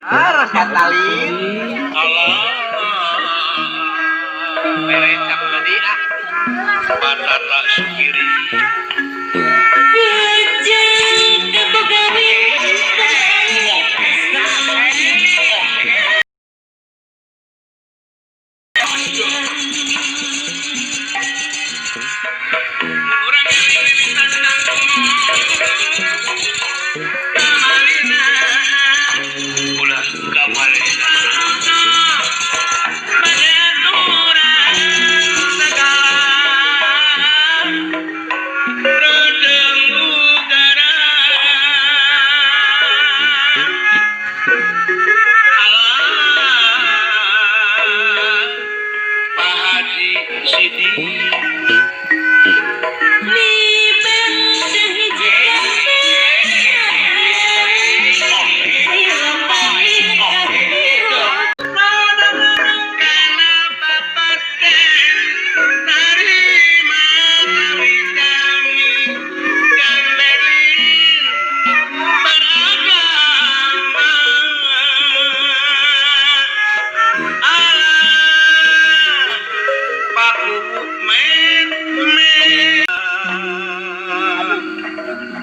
Aras katalin. Allah. Berecap tadi ah. Patata sugiri. Ulah kabale. Pak Haji Sidi.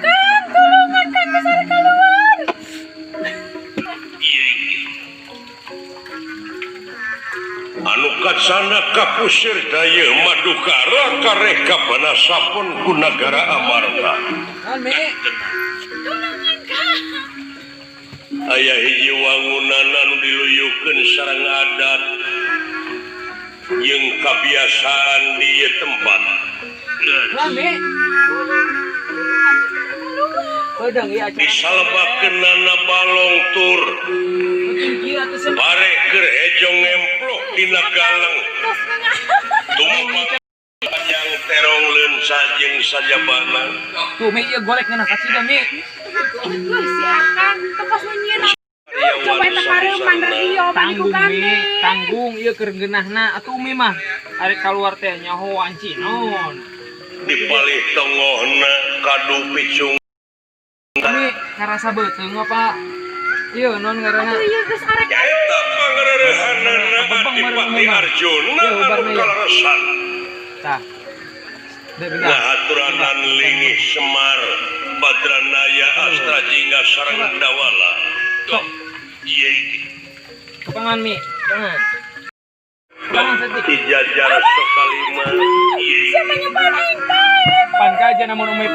Kang, tulungan Kang, besar keluar. Anu kacana kapusir daya Madukara kareka panasapun ku nagara Amarta. Tulungan Kang. Aya hiji wangunan anu diluyukeun sareng adat jeung kabiasaan di ieu tempat. Disalebakeunana balong tur bare keur hejo ngemplok dina galeng tumpang panjang terong leunsa jeung sajabana. Tuh Mi, ieu golek ngeunah kacida Mi. Aduh, si Akang tepos nu nyirah. Coba eta kareuman radio mani ku Tanggung Mi, gandeng. Tanggung ieu keur ngeunahna atuh Umi mah. Arek kaluar teh nyaho anci naon. Di palih tongohna kadu picung. Umi karasa beuteung apa? Ieu non ngaranna? Atuh ieu geus arek Nyaeta pangrereuhanana Adipati Arjuna anu kaleresan. Tah. Deh bentar. Ngahaturanan lingih Semar Badranaya Astra Jingga sareng Dawala. Sok, Ieu iki kepangan Mi, kepangan. Kepangan saeutik. di jajar Sokalima. Ieu Siapa nyumpahan aing teh? Pan kaja namun Umi.